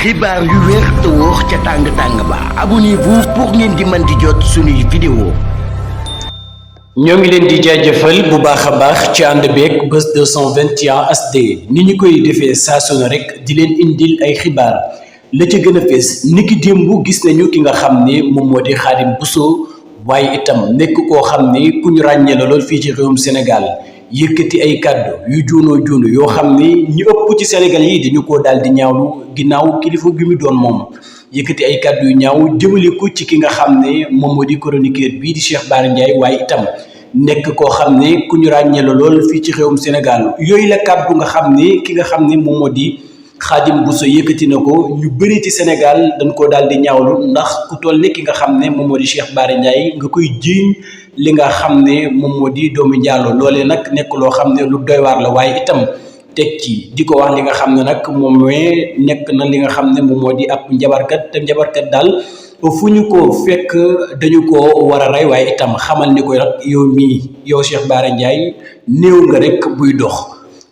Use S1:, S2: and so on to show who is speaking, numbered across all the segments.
S1: xibaar yu wér te wóor ca tàng ba abonnez-vous pour ngeen di mën di jot suñuy vidéo.
S2: ñoo ngi leen di jaajëfal bu baax a baax ci ànd beeg Buzz 221 HD ni ñu koy defee saa su ne rek di leen indil ay xibaar la ca gën a fees niki démb gis nañu ki nga xam ne moom moo di Khadim Bousso waaye itam nekk koo xam ne ku ñu ràññee la lool fii ci réewum Sénégal yëkkati ay kàddu yu juunoo yoo xam ne ñu ëpp ci Sénégal yi dañu ko daal di ñaawlu ginnaaw kilifa gi mu doon moom yëkkati ay kàddu yu ñaaw jëmale ko ci ki nga xam ne moom moo di chroniqueur bii di Cheikh Bara Ndiaye waaye itam nekk koo xam ne ku ñu ràññee la lool fii ci réewum Sénégal yooyu la kàddu nga xam ne ki nga xam ne moom moo di Khadim Bousso yëkkati na ko ñu bëri ci Sénégal dañ koo daal di ñaawlu ndax ku toll ne ki nga xam ne moom moo di Cheikh Bara Ndiaye nga koy jiiñ li nga xam ne moom moo di doomu Njaalo loolee nag nekk loo xam ne lu doy waar la waaye itam teg ci di ko wax li nga xam ne nag moom mooy nekk na li nga xam ne moom moo di ab njabarkat te njabarkat daal fu ñu ko fekk dañu ko war a rey waaye itam xamal ni ko nag yow mii yow Cheikh Bara Ndiaye néew nga rek buy dox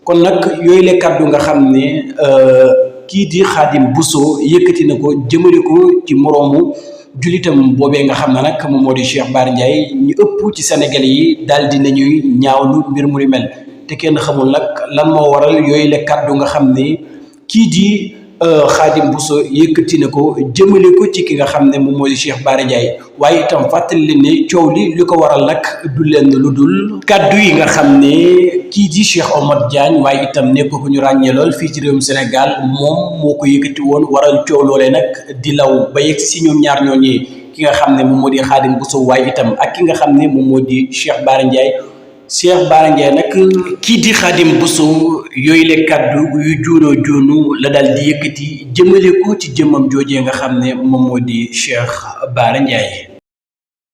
S2: kon nag yooyu la kàddu nga xam ne kii di Khadim Bousso yëkkati na ko jëmale ko ci moroomu julitam boobee nga xam ne nag moom moo di Cheikh Bara Ndiaye ñu ëpp ci Sénégal yi daal di nañuy ñaawlu mbir mu ni mel te kenn xamul nag lan moo waral yooyu la kàddu nga xam ne kii di Khadim Bousso yëkkati na ko jëmale ko ci ki nga xam ne moom moo di Cheikh Bara Ndiaye waaye itam fàttali leen ne coow li ko waral nag du leen lu dul kàddu yi nga xam ne kii di Cheikh Omar Diagne waaye itam nekk ko ñu ràññee lool fii ci réewum Sénégal moom moo ko yëkkati woon waral coow loolee nag di law ba yegg si ñoom ñaar ñooñee ki nga xam ne moom moo di Khadim Bousso waaye itam ak ki nga xam ne moom moo di Cheikh Bara Ndiaye nag kii di Khadim Bousso yooyu le kàddu yu juunu la daal di yëkkati jëmale ko ci jëmmam joojee nga xam ne moom moo di Cheikh Bara Ndiaye